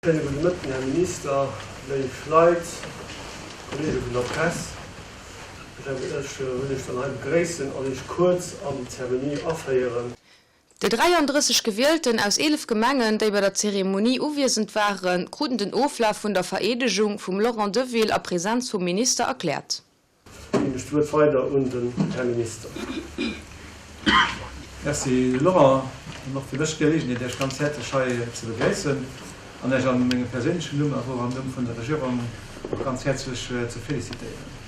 Schéine gudde Mëtten, Här Minister, léif Leit, Kollege vun der Press. Ech wëll Iech dann hei begréissen an Iech kuerz an déi Zeremonie aféieren. Déi 33 Gewielten aus 11 Gemengen, déi bei der Zeremonie uwiesend waren, kruten den Oflaf vun der Vereedegung vum Laurent Deville a Presenz vum Minister erkläert. Ginn ech d'Wuert weider un den Här Minister. Merci Laurent, an och fir mech d'Geleegenheet Iech ganz häerzlech hei ze begréissen an Iech a mengem perséinlechen Numm, awer och am Numm vun der Regierung och ganz häerzlech ze félicitéieren.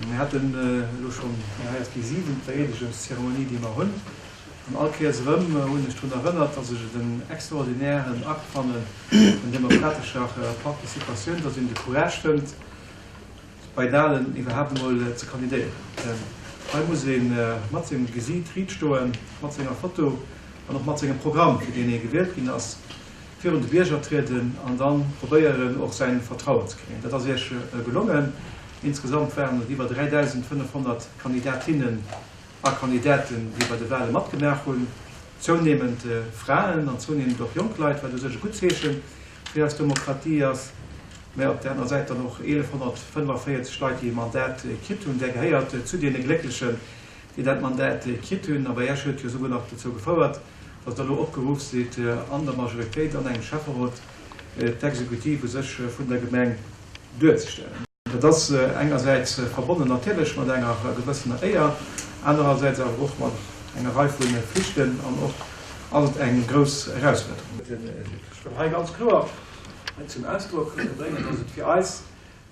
Mir haten elo schonn, hei ass déi siwent Vereedegungszeremonie déi mer hunn, an all Kéiers erëm hunn ech drun erënnert, dass ech et en extraordinären Akt fanne vun demokratescher Participatioun, dass een de Courage fënnt, bei Walen iwwerhaapt emol ze kandidéieren. Hei muss ee mat sengem Gesiit riit stoen, mat senger Foto an och mat sengem Programm, fir deen ee gewielt ginn ass, virun de Bierger trieden an da probéieren och säin Vertrauen ze kréien. Dat ass Iech gelongen. Insgesamt waren et iwwer 3.500 Kandidatinnen a Kandidaten, déi bei de Wale matgemaach hunn. Zounehmend Fraen an zounehmend och jonk Leit, wat u sech e gutt Zeeche fir eis Demokratie ass, mä op där aner Säit dann och 1.145 Leit, déi e Mandat kritt hunn. Där gehéiert zu deene Glécklechen, déi dat Mandat kritt hunn. A bei Iech huet jo souguer nach dozou gefouert, dass Der elo opgeruff sidd, an der Majoritéit an engem Schäfferot d'Exekutiv u sech vun der Gemeng duerzestellen. Dat ass engersäits verbonnen natierlech mat enger gewëssener Éier, anerersäits awer och mat enger Rei vu Flichten an och ass et eng grouss Erausfuerderung. Ech wëll hei ganz kloer zum Ausdrock bréngen, dass et fir eis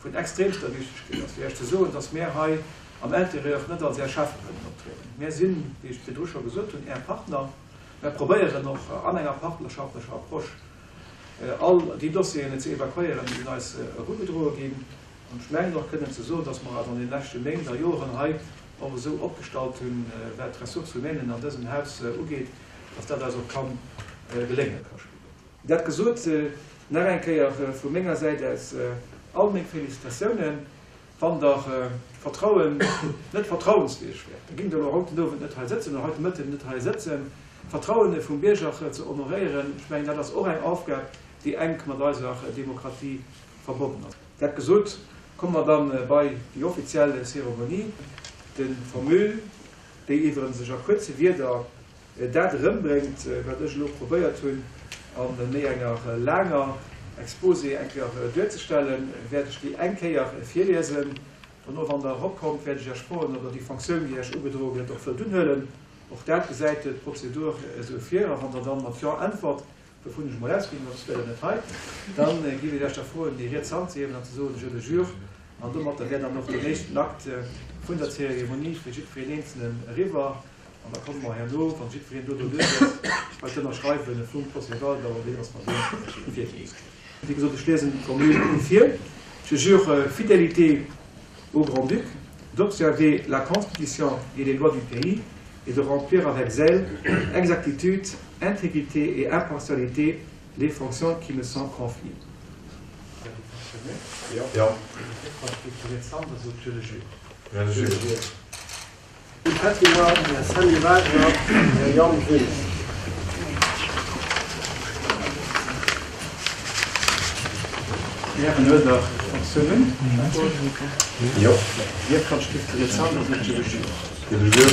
vun extremster Wichtegkeet ass, fir Iech ze soen, dass mär hei am Intérieur net als Är Cheffen wëllen optrieden. Mär sinn, wéi ech virdru scho gesot hunn, Är Partner. Mär probéieren och an enger partnerschaftlecher Approche all déi Dossieren ze evakuéieren, déi un eis erugedroe ginn. An ech mengen och kënnen ze soen, dass mer eis an deene leschte Méint a Joren hei och esou opgestallt hunn, wat d'Ressources humaines an dësem Haus ugeet, dass dat eis och ka geléngen. Dat gesot, nach eng Kéier vu menger Säit aus all meng Félicitatiounen. Wann der Vertrauen net vertrauenswiereg wär, da géingt Der elo haut den Owend net hei sëtzen oder haut de Mëtten net hei sëtzen. D'Vertrauen vum Bierger ze honoréieren, ech mengen, dat ass och eng Aufgab, déi enk mat eiser Demokratie verbonnen ass. Dat gesot, komme mer dann bei déi offiziell Zeremonie. De Formule, déi iwwerens sech a kuerze Wierder dat erëmbréngt, wat ech elo probéiert hunn a méi enger laanger Exposé eng Kéier duerzestellen, wäert ech déi eng Kéier virliesen. Dono, wann Der eropkommt, wäert ech Iech froen, ob Der déi Fonctioun, déi Iech ugedroe gëtt, och wëllt unhuelen. Och dat gesäit d'Prozedur esou vir. A wann Der dann mat Jo äntwert, wouvun ech emol ausginn, soss wier Der net hei, da géif ech Iech da froen, déi riets Hand ze hiewen an ze soen, Je le jure. An domatter wär dann och deen éischten Akt vun der Zeremonie fir jiddwereen Eenzelnen eriwwer. An da komme mer herno, wann jiddwereen do doduerch ass, bei d'Ënnerschreiwe vum Procès-verbal, da wéi datt mer do virginn. Wéi gesot, ech liesen d'Formule vir, Je jure fidélité au Grand-Duc, d'observer la Constitution et les lois du pays et de remplir avec zèle, exactitude, intégrité et impartialité les fonctions qui me sont confiées. Patrimoine, Här Sammy Wagner, Här Jan Wulff. Hären, huet Der Fonctiounen? Jo. Dir fannt Stift interessant, ass net je le jure. Je le jure.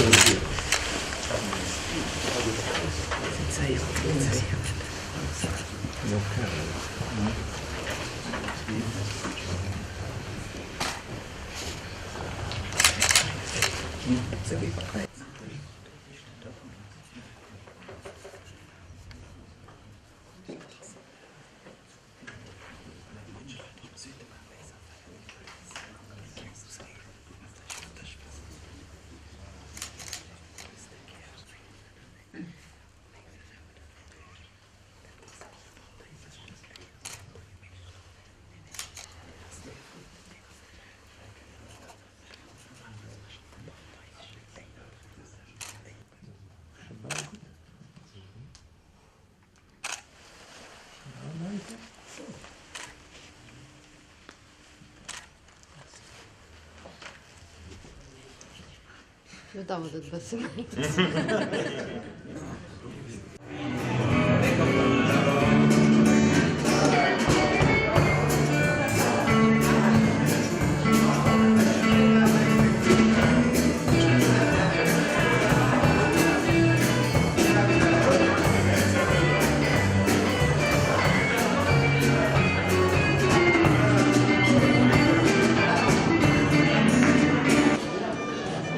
Lo dauert et e bëssen.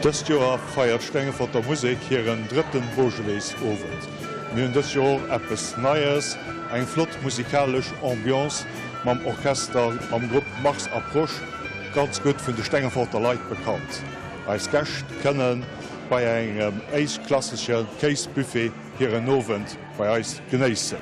Dëst Joer feiert d'Stengeforter Musek hiren drëtten Beaujolais-Owend. Mir hunn dëst Joer och eppes Neies, eng flott musikalesch Ambiance mam Orchester, mam Grupp Mars Approche, ganz gutt vun de Stengeforter Leit bekannt. Eis Gäscht kënnen bei engem éischtklassege Kéisbuffet hiren Owend bei eis genéissen.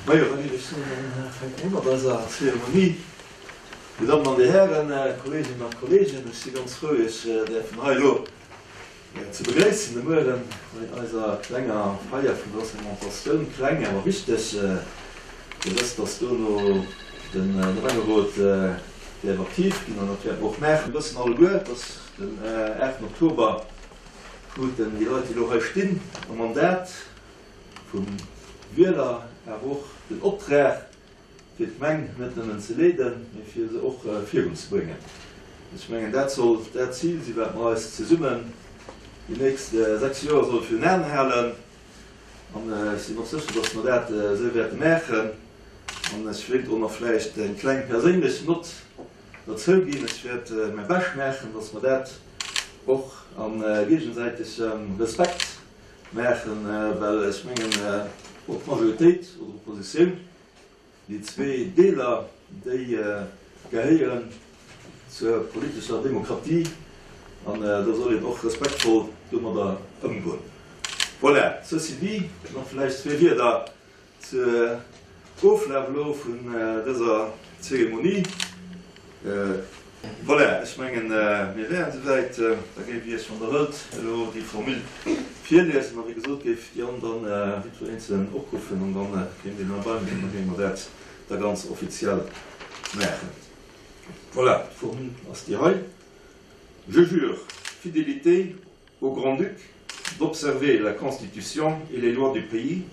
Majo, da géif ech soen, dann fänke mer u mat eiser Zeremonie. Dir Dammen an Dir Hären, Kolleeginnen a Kolleegen, ech si ganz frou, Iech däerfen hei elo ze begréissen de Mueren bei eiser klenger Feier vun der Assermentatioun. Kleng, awer wichteg. Dir wësst, dass dono de Gemengerot däerf aktiv ginn an dat wäerte mer och maachen. Mir wëssen alleguer, dass den 8 Oktober kruten déi Leit, déi elo hei stinn, e Mandat vum Wieler, awer och den Optrag, fir d'Gemeng net nëmmen ze leeden, mee fir se och virunzebréngen. Ech mengen, dat soll dat Zil sinn, wat mer eis zesummen déi nächst 6 Joer solle virun Aen halen. An ech sinn och sécher, dass mer dat esou wäerte maachen. An ech wéilt och nach vläicht eng kleng perséinlech Nott derzou ginn. Ech wäert mäi Bescht maachen, dass mer dat och a géigesäitegem Respekt maachen, well ech mengen, ob Majoritéit oder Oppositioun, Déi zwee Deeler, déi gehéieren zur politescher Demokratie an do soll een och respektvoll domadder ëmgoen. Voilà, ceci dit, nach vläicht zwee Wierder zur Oflaf elo vun dëser Zeremonie. Voilà, ech mengen, mir wären esouwäit. Da géif ech Iech, wann Der wëllt, elo déi Formule virliesen. A wéi gesot, géif d'Diane dann jiddwer Eenzelen opruffen an da kéint een hei bei mir sinn. Da géinge mer dat da ganz offiziell maachen. Voilà, d'Formule ass déi hei, Je jure fidélité au Grand-Duc d'observer la Constitution et les lois du pays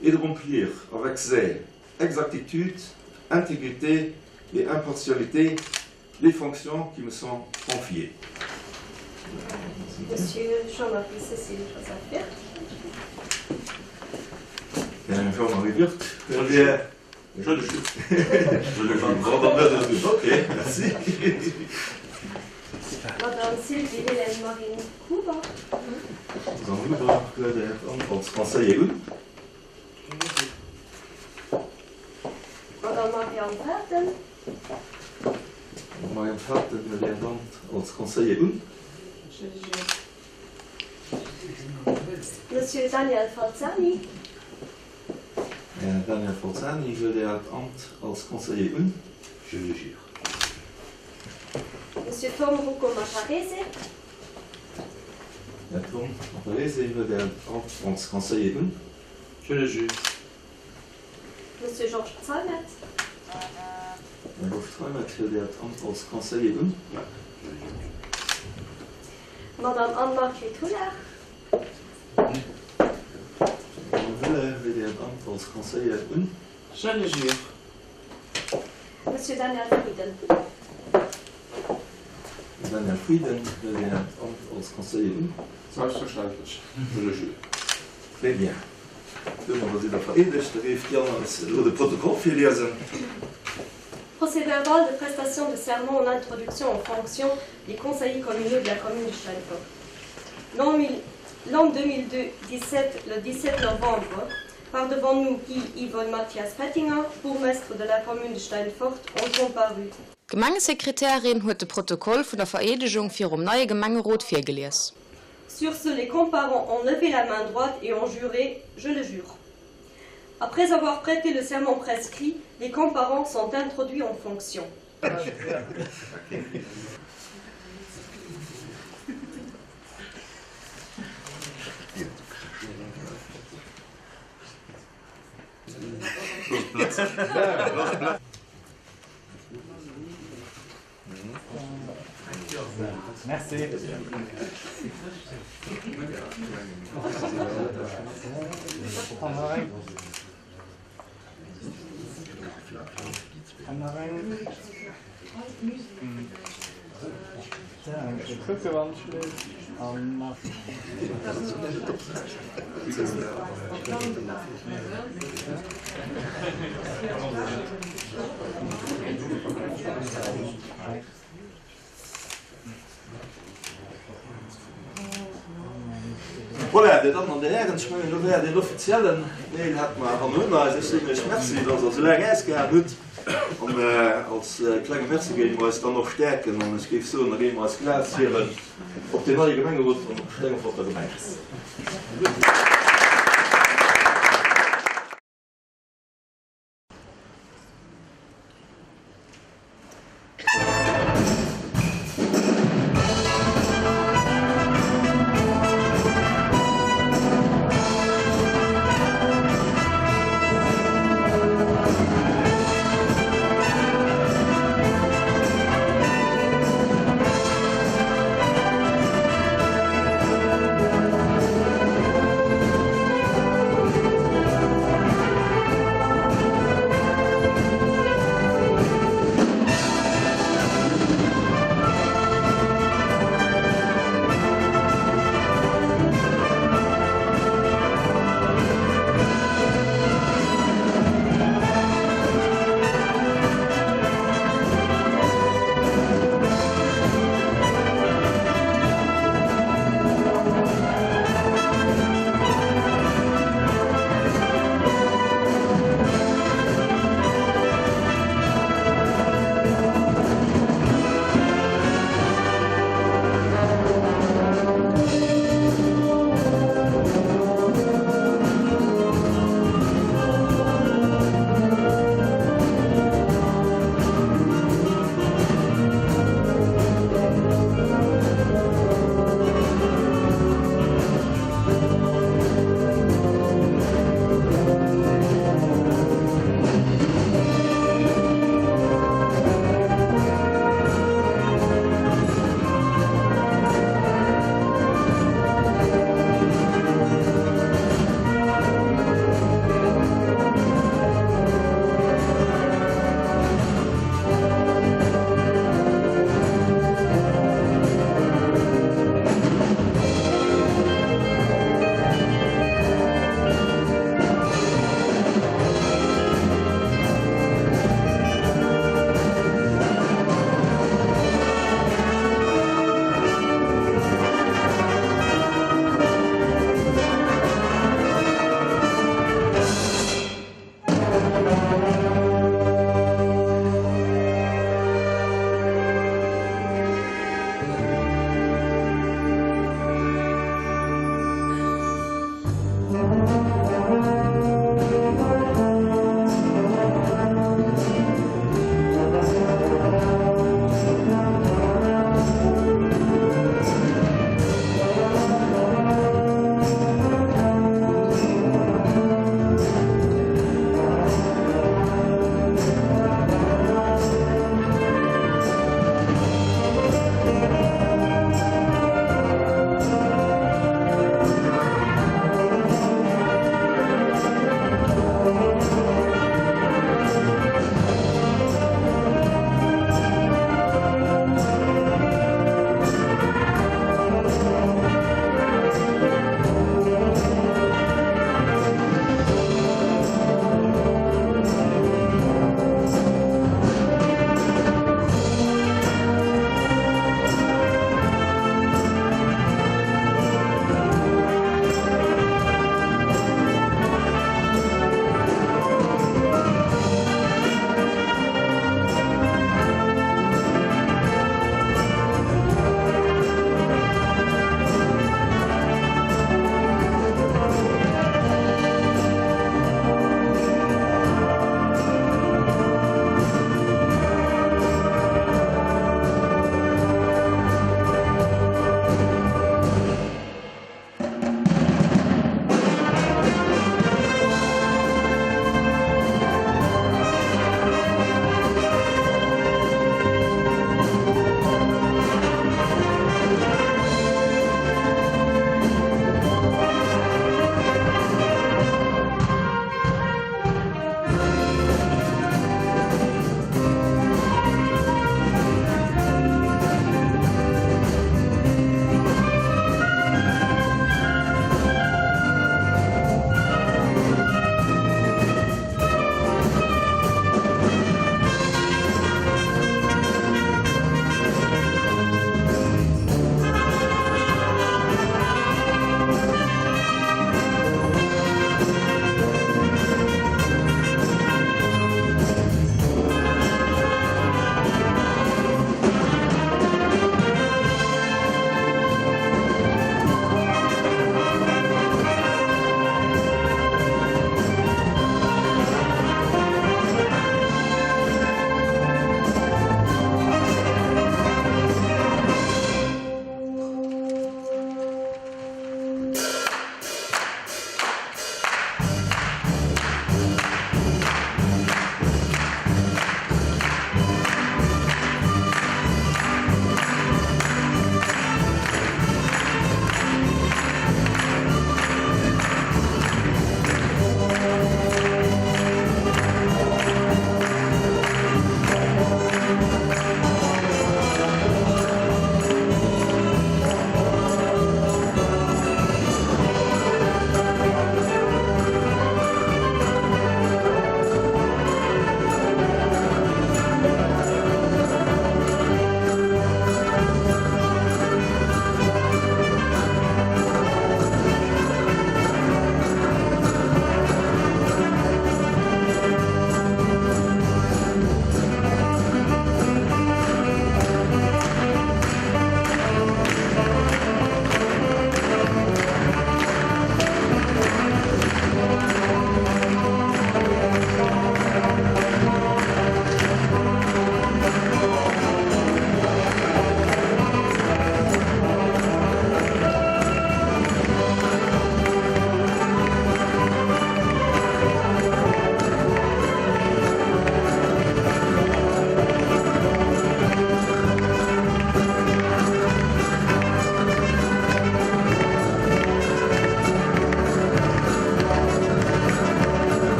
et de remplir avec zèle, exactitude, intégrité et impartialité les fonctions qui me sont confiées. Monsieur Jean-Marie Cécile Joseph Wirth. Jean-Marie Wirth, Je le jure. Je le jure. Ok, merci. Madame Sylvie Hélène Marine Huber. Madame Huber huet Äert Amt als Conseiller un. Madame Marianne Felten. Madame Marianne Felten huet Äert Amt als Conseiller un. Je le jure. Monsieur Daniel Falzani. Här Daniel Forzani, huelt Äert Amt als Conseiller un? Je le jure. Monsieur Tom Rocco Maccarese. Här Tom Maccarese, huelt Äert Amt als Conseiller un? Je le jure. Monsieur Georges Zeimet. Här Georges Zeimet, huelt Äert Amt als Conseiller un? Je le jure. Madame Anne-Marguerite Huller. Madame Huller, huelt Äert Amt als Conseillère un? Je le jure. Monsieur Daniel Frieden. Här Daniel Frieden, huelt Äert Amt als Conseiller un? Selbstverständlech. Je le jure. Très bien. Domadder sidd Der vereedegt. Da géif d'Diane eis elo de Protokoll virliesen. Procès-verbal de prestation de serment en introduction en fonction des conseillers communaux de la commune de Steinfort. L'an 2017, le 17 novembre, par devant nous Guy Yvonne Mathias Pettinger, bourgmestre de la commune de Steinfort, ont comparu. D'Gemengesekretärin huet de Protokoll vun der Vereedegung virum neie Gemengerot virgelies. Sur ce, les comparants ont levé la main droite et ont juré, je le jure. Après avoir prêté le serment prescrit, les comparants sont introduits en fonction. Merci. Voilà, Dir Dammen an Dir Hären, ech mengen, elo wär deen offiziellen Deel hätte mer hannendrun eis. Ech soen Iech Merci, dass Der esou laang ausgehalen hutt. An als klenge Merci géinge mer eis dann och stäerken an ech géif soen, da géinge mer eis Glas hiewen op deen neie Gemengerot an op d'Stengeforter Gemeng.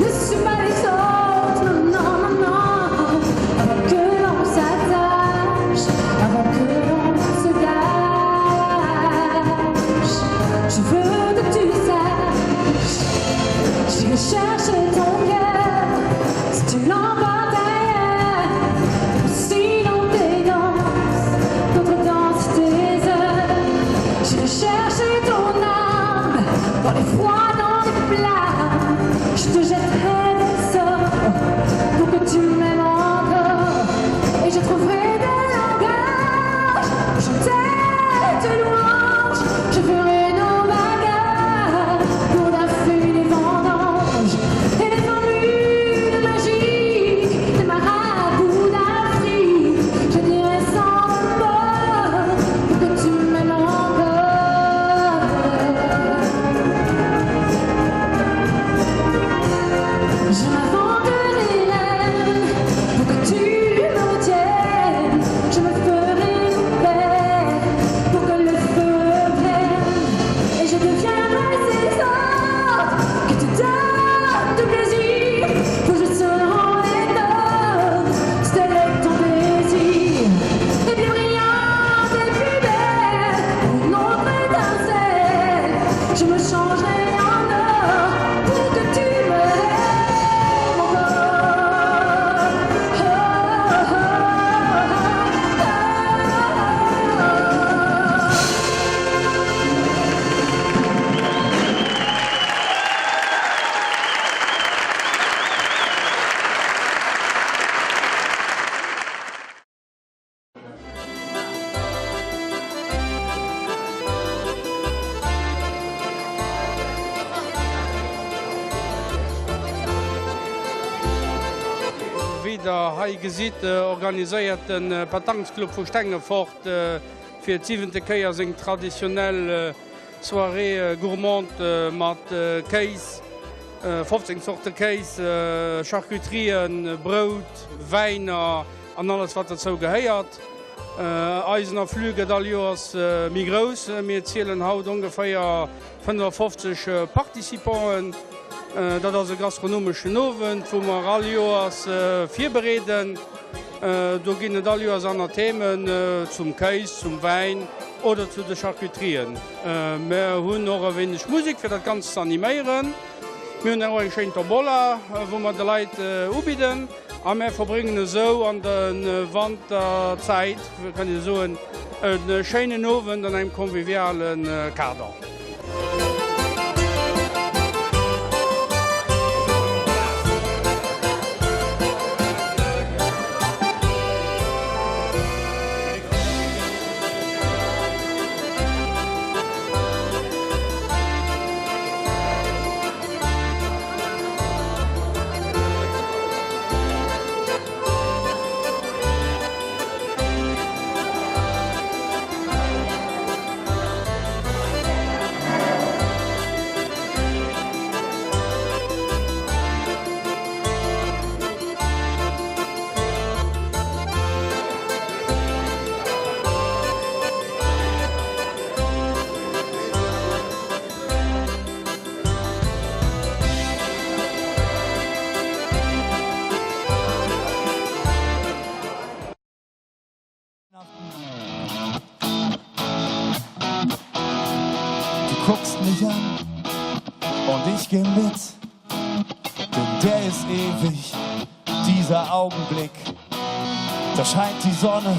Ne suis pas les autres, non, non, non, non. Avant que l'on s'attache, avant que l'on se gâche. Je veux que tu saches, j'irai chercher ton cœur si tu l'emportes ailleurs. Si dans tes danses, d'autres dansent tes heures. J'irai chercher ton âme dans les froids, dans les flammes. Je te jetterai des sorts pour que tu m'aimes encore. Et je trouverai des langages pour chanter tes louanges. Je ferai nos bagarres pour la les vendanges et les formules magiques des marabouts d'Afrique. Je dirai sans remords pour que tu m'aimes encore. Je m'inventerai l'aile pour que tu me retiennes. Je me ferai belle pour que le feu vienne. Et je deviendrai ces autres qui te donnent du plaisir. Pour je serai les nôtres, tel est ton désir. Et plus brillante et plus belle, une autre étincelle. Je me changerai en or pour que tu m'aimes encore. Oh, oh, oh, oh. Wéi der hei gesitt, organiséiert de Petanquesclub vu Stengefort fir d'siwente Kéier seng traditionell Soirée gourmande mat Kéis, 15 Zorte Kéis, Charcuterien, Brout, Wäiner an alles wat dozou gehéiert. Eisen Afflux gëtt all Joers méi grouss. Mir zielen haut ongeféier 55 Participanten. Dat ass e gastronomeschen Owend, wou mer all Joers virbereeden. Do ginn et all Joers aner Themen, zum Kéis, zum Wäin oder zu de Charcuterien. Mer hunn och e wéineg Musek, fir dat Ganzt ze animéieren. Mir hunn och eng schéin Tombola, wou mer de Leit ubidden. A mär verbréngen esou an der Wanterzäit, kann ee soen, e schéinen Owend an engem conviviale Kader. Du guckst mich an und ich geh mit, denn der ist ewig, dieser Augenblick. Da scheint die Sonne,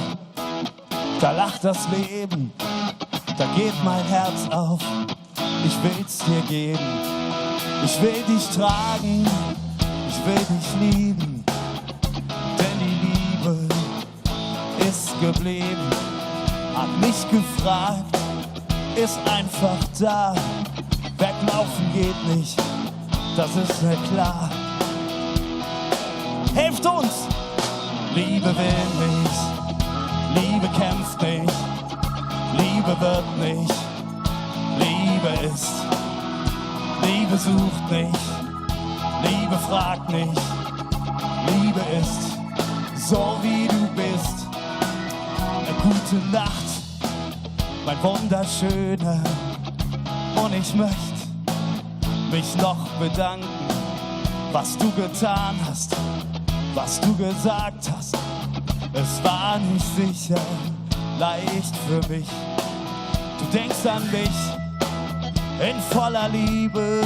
da lacht das Leben, da geht mein Herz auf, ich will's dir geben. Ich will dich tragen, ich will dich lieben, denn die Liebe ist geblieben, hat nicht gefragt, ist einfach da. Weglaufen geht nicht, das ist mir klar. Helft uns! Liebe will nicht, Liebe kämpft nicht, Liebe wird nicht, Liebe ist, Liebe sucht nicht, Liebe fragt nicht, Liebe ist so wie du bist. Eine gute Nacht, mein wunderschöner und ich möchte mich noch bedanken. Was du getan hast, was du gesagt hast, es war nicht sicher leicht für mich. Du denkst an mich in voller Liebe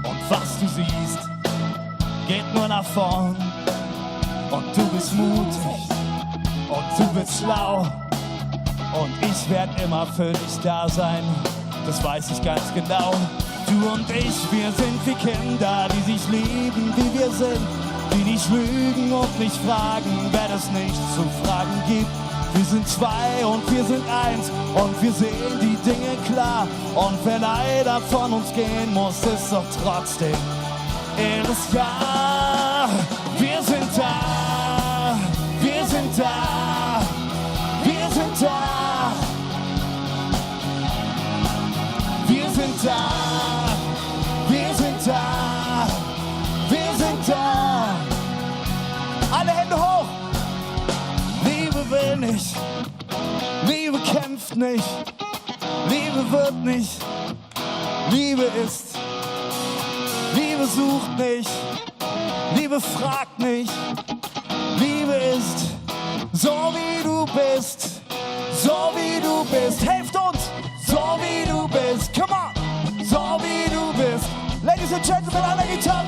und was du siehst, geht nur nach vorn. Und du bist mutig und du bist schlau und ich werd immer für dich da sein, das weiß ich ganz genau. Du und ich, wir sind wie Kinder, die sich lieben, wie wir sind, die nicht lügen und nicht fragen, wenn es nichts zu fragen gibt. Wir sind zwei und wir sind eins und wir sehen die Dinge klar. Und wer leider von uns gehen muss, ist doch trotzdem eres Ja. Wir sind da, wir sind da, wir sind da. Wir sind da, wir sind da, wir sind da. Alle Hände hoch! Liebe will nicht, Liebe kämpft nicht, Liebe wird nicht, Liebe ist, Liebe sucht nicht, Liebe fragt nicht, Liebe ist, so wie du bist, so wie du bist. Helft uns, so wie du bist, come on, so wie du bist. Ladies and Gentlemen an der Gitarre!